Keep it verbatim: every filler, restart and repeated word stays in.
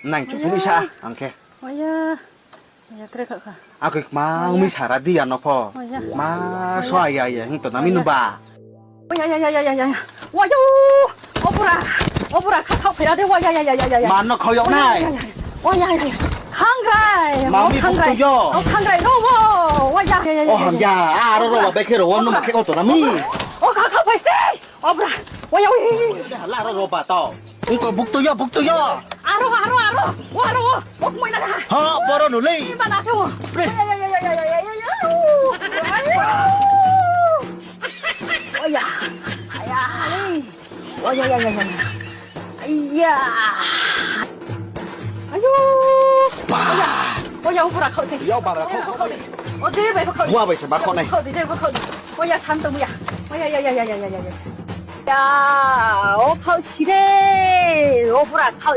Nang chu phunui sa ang khe. Oya. Oya, kre kha kha. Ako ma umi sara di ano pho. Oya. Ma so aya aya hing to nami nu ba. Oya, ya, ya, ya, ya, ya, ya. Oya, o pura. O pura kha kha phaya de. Oya, ya, ya, ya, ya, ya. Ma no khoyok nai. Oya, ya, ya. Khangrai. Ma mi buktu yo. O khangrai ro wo. Oya, ya, ya, ya. O ham ya. Aro ro ba bekhe ro wo no ma khe ko to nami. O kha kha phai ste. Obra. Oya, oya, oya, oya. Hala ro ro ba to. Iko buktu yo, buktu yo. Aro, aro, aro. O aro, o. O kmoi na ha. Ha, boro no le. Ni ba na khe o. Pre. Oya, oya, oya, oya, oya, oya, oya. Oya. Aya. Oya, oya, oya, oya. Aya. Ayo. Ba. Oya. Oya, o pura khau te. Yo, bara khau, khau, khau. O de bai khau. Bua bai se ba khau nai. Khau de, de khau. Oya, sam to muya. Oya, ya, ya, ya, ya, ya, ya. Ya, o khau si de. O pura khau